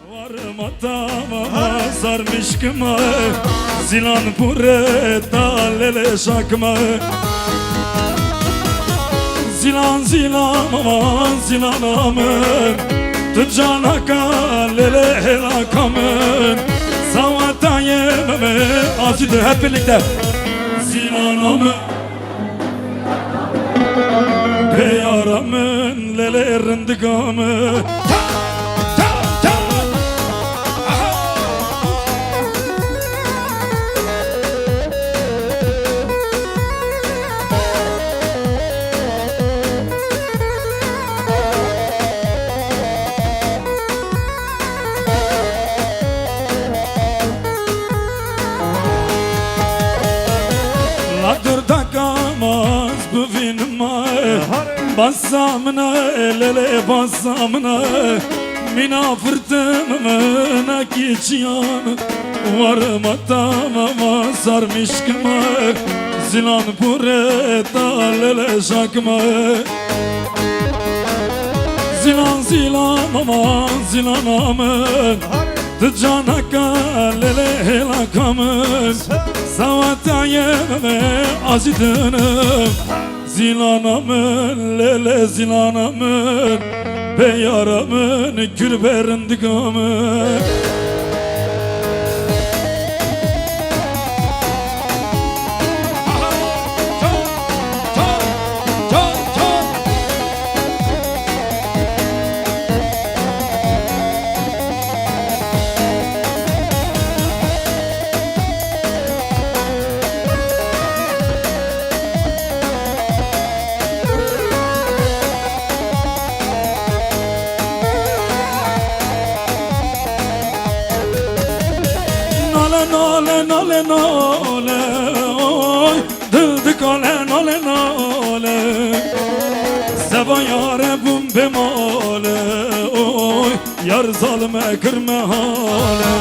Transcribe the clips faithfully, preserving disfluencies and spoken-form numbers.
Warma tamama sarmişkime, zilan pure ta lele şakme. Zilan, zilan, aman zilan amin, tu canaka lele helaka min. Sawata ye meme azî de hep birlikte. Zilan amin. Peyara min lele rindiga min. La derdaka maz bivînime, basa min e, lele basa min e. Mîna firtim min e kîçiyan, warma tamama sarmişkime, zilan pure ta lele şakime. Zilan, zilan, aman zilan amin, tu canaka lele helaka min. Sawata ye meme azî dinim. Zilana min, lele zilana min, peyara min, kür berindiga min. Nale, nale, nale, nale, oy. Dil dikale nale nale. Seba yare bûm bê male. Oy, yar zalime kirme hale.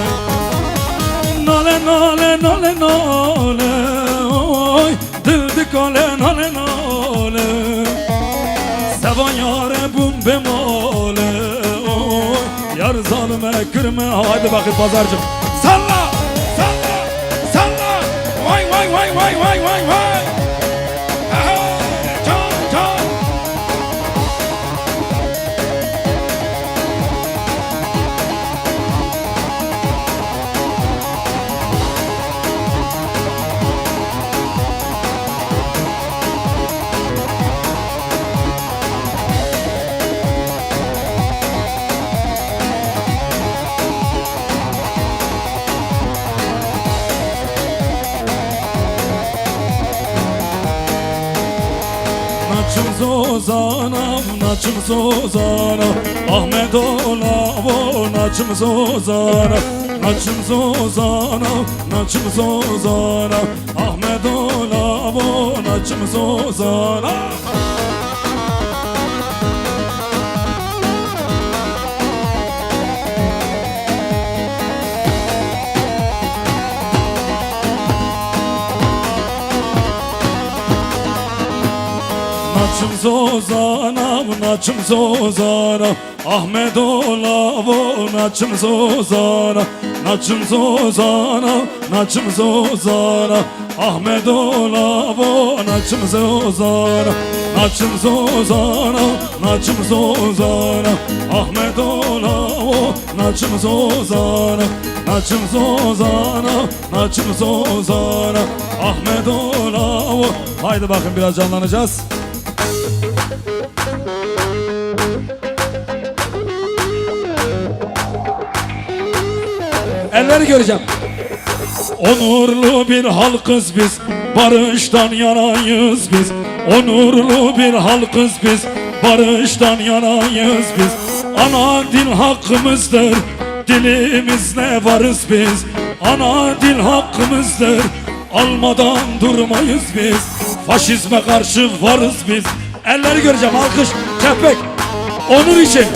Nale nale nale nale. Oy, dil dikale nale nale. Seba yare bûm bê male. Oy, yar zalime kirme. Haydi bakayım pazarcık. Salla! Salla! Salla! Vay, vay, vay, vay, vay, vay, vay! Aha! Can, can! Naçim zozana, naçim zozana, Ahmet olavo, naçim zozana, naçim zozana, naçim zozana. Ahmet olavo, naçim zozana. Naçim zozana, naçim zozana. Ahmet olavo, naçim zozana, naçim zozana, naçim zozana. Ahmet olavo, naçim zozana, naçim zozana, naçim zozana. Ahmet olavo, naçim zozana, naçim zozana, naçim zozana. Ahmet olavo. Haydi bakın biraz canlanacağız. Elleri göreceğim. Onurlu bir halkız biz, barıştan yanayız biz. Onurlu bir halkız biz, barıştan yanayız biz. Ana dil hakkımızdır, dilimizle varız biz. Ana dil hakkımızdır, almadan durmayız biz. Faşizme karşı varız biz. Elleri göreceğim, alkış, kepek. Onur için,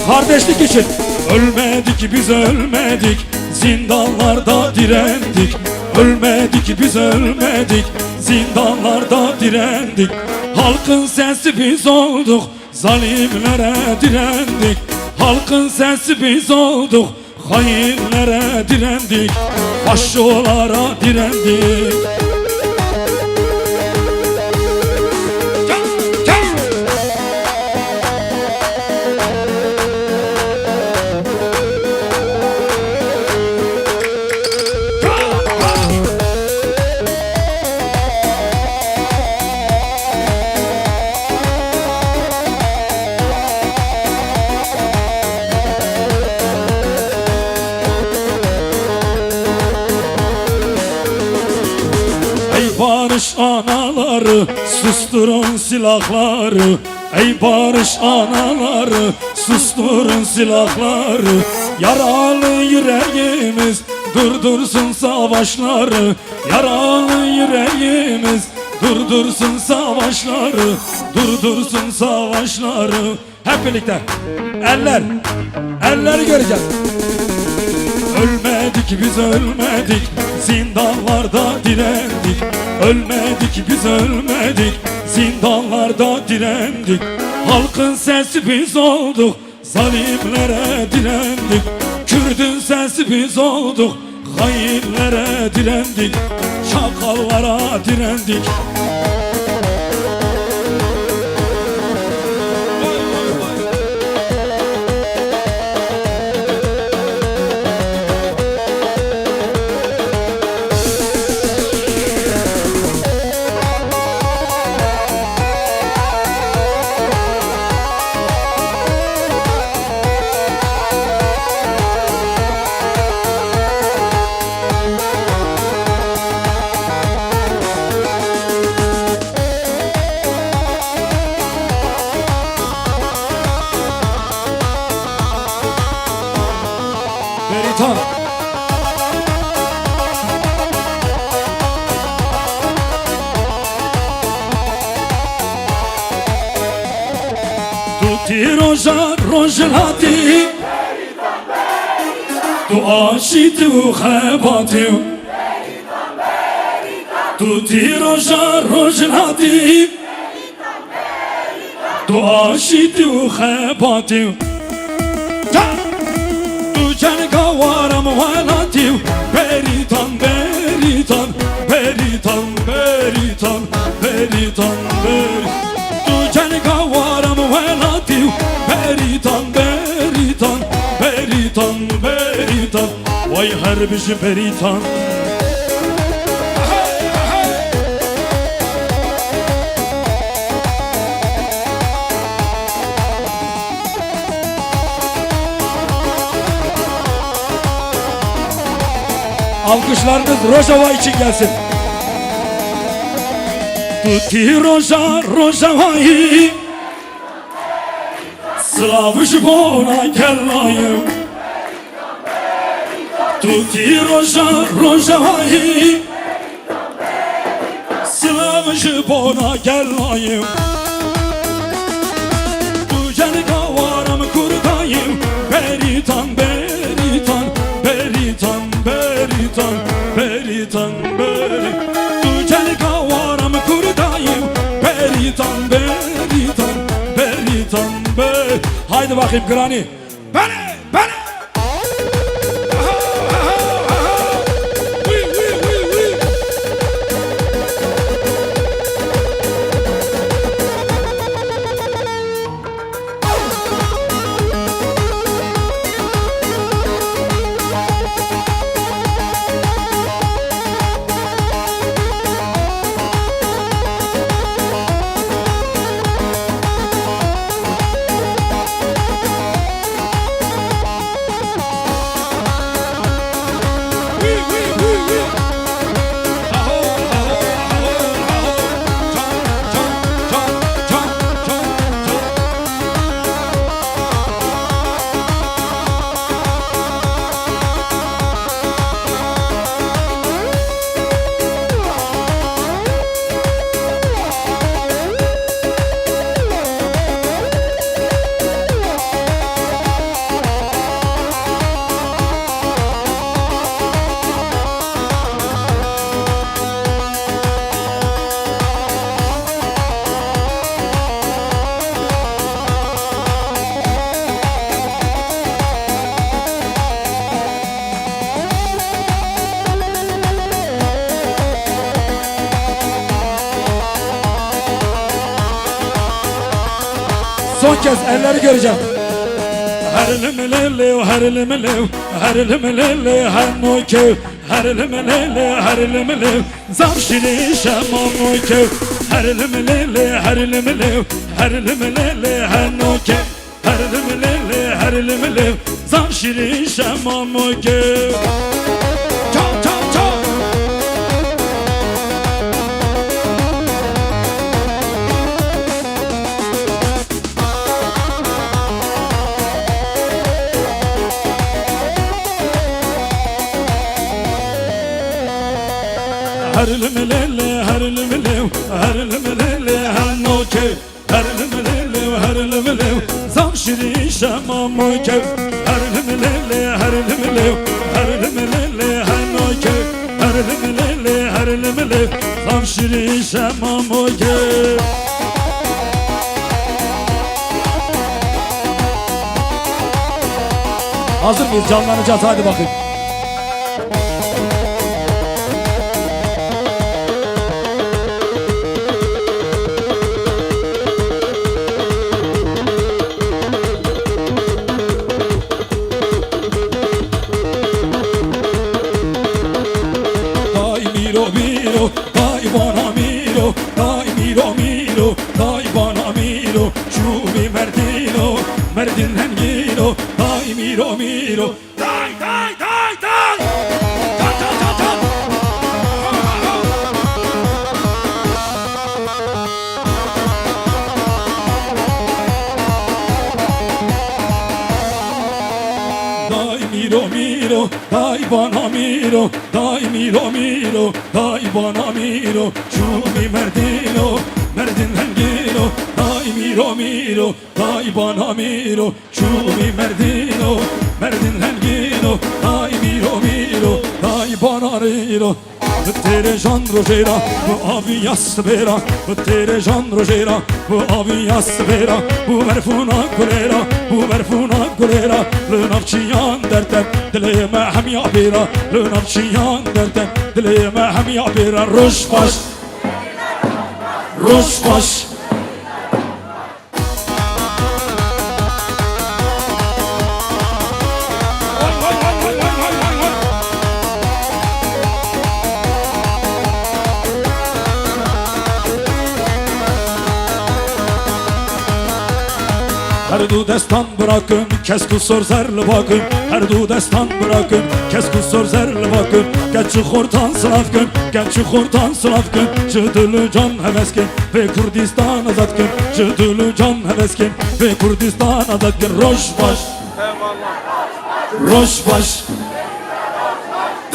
kardeşlik için. Ölmedik biz, ölmedik, zindanlarda direndik. Ölmedik biz, ölmedik, zindanlarda direndik. Halkın sesi biz olduk, zalimlere direndik. Halkın sesi biz olduk, Hainlere direndik, faşolara direndik. Ey barış anaları, susturun silahları. Ey barış anaları, susturun silahları. Yaralı yüreğimiz durdursun savaşları. Yaralı yüreğimiz durdursun savaşları. Durdursun savaşları. Hep birlikte. Eller. Elleri göreceğiz. Ölmedik biz, ölmedik, zindanlarda direndik. Ölmedik biz, ölmedik, zindanlarda direndik. Halkın sesi biz olduk, zalimlere direndik. Kürdün sesi biz olduk, hainlere direndik. Çakallara direndik. Beritan. Tu tîroja rojhilatî, tu aşîtî û xebatî. Tu tîroja rojhilatî, tu aşîtî û xebatî. Tu cenga waram welatî, Beritan, Beritan, Beritan, Beritan, Beritan, Beritan. Tu cenga waram welatî, Beritan, Beritan, Beritan, Beritan. Vay her bijî Beritan. Alkışlarınız Rojava için gelsin. Tu tîroja Rojavayî, silav ji bona gelayê. Tu tîroja Rojavayî, silav ji bona gelayê. Tu cenga waram Kurdayê. Beritan, Beritan, Beritan, Beritan, Beritan, Beri. Tu cenga waram Kurdayê. Beritan, Beritan, Beritan, Beri. Haydi bakayım Granny. Bele, bele. Aha, aha, aha. Wi, wi, wi, wi. Son kez elleri göreceğim. Her lim lê lê, her lim lê, her lim lê lê, her no kew. Her lim lê lê, her lim lê, zaf şîrîn şema no kew. Her lim lê lê, her lim lê, her lim lê lê, her no kew. Her lim lê lê, her lim lê, zaf şîrîn şema no kew. Çal, çal, çal. Her lim lê lê, her lim lê, her lim lê lê, her no kew. Her lim lê lê, her lim lê, zaf şîrîn şema no kew. Her lim lê lê, her lim lê, her lim lê lê, her no kew. Her lim lê lê, her lim lê, zaf şîrîn şema no kew. Hazır mıyız? Canlanacağız. Hadi bakayım. Tay mîro mîro, tay bana mîro, tay mîro mîro, tay bana mîro, çûbî merdîno, merdîn hengîno, tay mîro mîro. Tay, tay, tay, tay! Tay, tay, tay, tay! Tay mîro mîro, tay bana mîro, tay mîro mîro, tay bana mîro, çûbî merdîno, merdîn hengîno, tay mîro mîro, tay bana mîro, çûbî merdîno, merdîn hengîno, tay mîro mîro, tay bana rîro. Bi têrê jan rojê ra, bi avî ya sibê ra, bi têrê jan rojê ra, bi avî ya sibê ra, bi berfûna gulê ra, bi berfûna gulê ra, li nav çiyan derdem, dilê me hemiya bê ra, li nav çiyan derdem, dilê me hemiya bê ra. Roj baş, roj baş. Her du destan bırakın, kesk û sor zer li bakin. Her du destan bırakın, kesk û sor zer li bakin. Genç û xortan silav kin, genç û xortan silav kin. Ji dil û can heves kin. Vê Kurdistan azad kin, ji dil û can heves kin. Vê Kurdistan azad kin. Roj baş. Roj baş.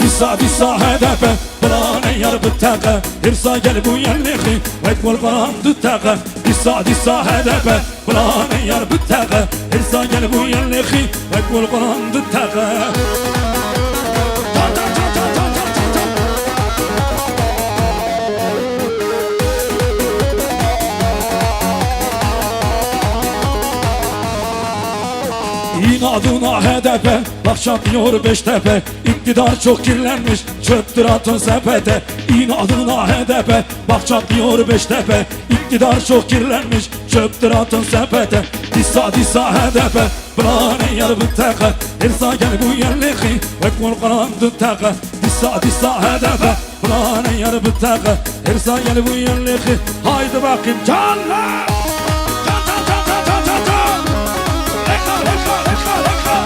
Dîsa, dîsa H D P, planê yar biteqe. Hêrsa gel bûye lêxî, wek welqan diteqe. Dîsa, dîsa H D P, planê yar biteqe. Hêrsa gel bûye lêxî, wek welqan diteqe. İnadına H D P, bakça diyor Beştepe. İktidar çok kirlenmiş, çöptür atın sepete. İnadına H D P, bakça diyor Beştepe. İktidar çok kirlenmiş, çöptür atın sepete. Dîsa, dîsa H D P, planê yar biteqe. Hêrsa gel bûye lêxî, wek welqan diteqe. Dîsa, dîsa H D P, planê yar biteqe. Hêrsa gel bûye lêxî. Haydi bakayım canlar. Can, can, can, can, can, can, can. Lêxa, lêxa, lêxa, lêxa.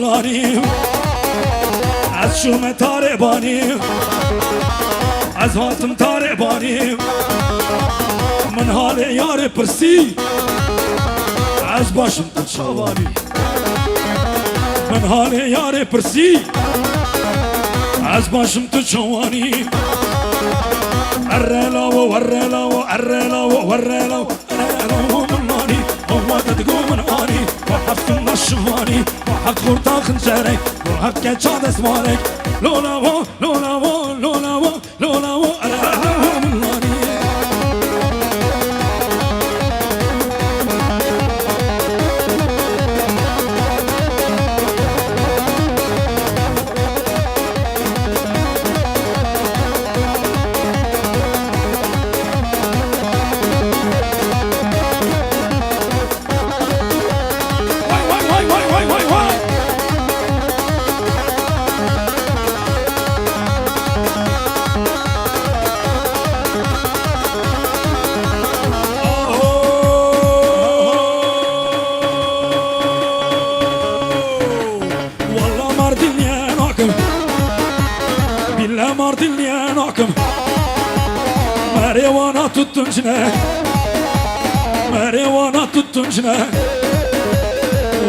Lanî, ez çûme tarê banî, ez hatim tarê banî. Min halê yarê pirsî, ez baş im tu çawanî. Min halê yarê pirsî, ez baş im tu çawanî. Erre lawo, erre lawo, erre lawo, erre lawo. Erê erê min anî, ewa te digo min anî, we heft min şivanî, we heft xorta xincerek, we heft keça destmarek. Lola wo, lola wo, lola wo, lola wo, erê erê min anî. Vay, vay, vay, vay, vay, vay, vay. Aho. Walla Mardinliye nakim. Bîle Mardinliye nakim. Merê wana tu tunc ne. Merê wana tu tunc ne.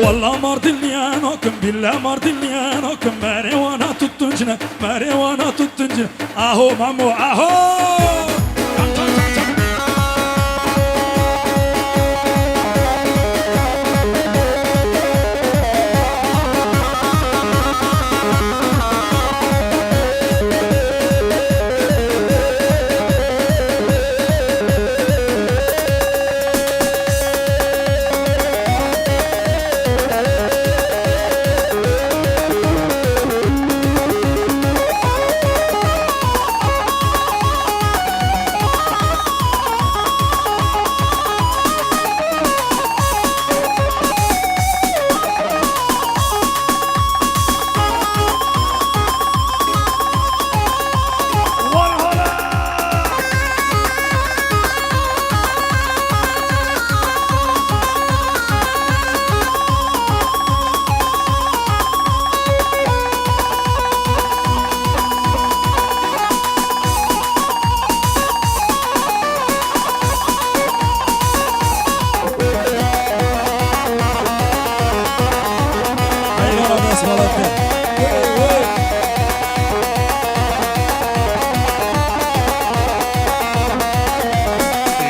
Walla Mardinliye nakim. Bîle Mardinliye nakim. Merê wana tu tunc ne. Merê wana tu tunc ne. Aho mamo, aho!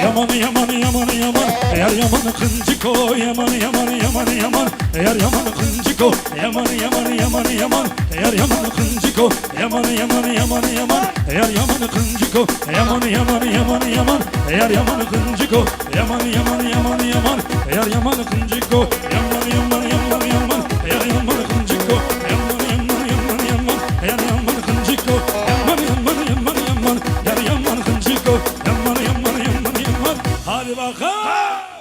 Yaman, yaman, yaman, yaman, yar yaman xinciko, yaman, yaman, yaman, yaman, yar yaman xinciko, yaman, yaman, yaman, yaman, yar yaman xinciko, yaman, yaman, yaman, yaman, yar yaman xinciko, yaman, yaman, yaman, yaman, yar yaman xinciko, yaman, yaman, yaman, yaman, yar yaman xinciko, yaman, yaman, yaman, yaman, yar yaman xinciko, yaman, yaman, yaman, yaman, yar yaman xinciko, yaman, yaman, yaman, yaman, yar yaman xinciko, yaman, yaman, yaman, yaman. Hadi bakalım.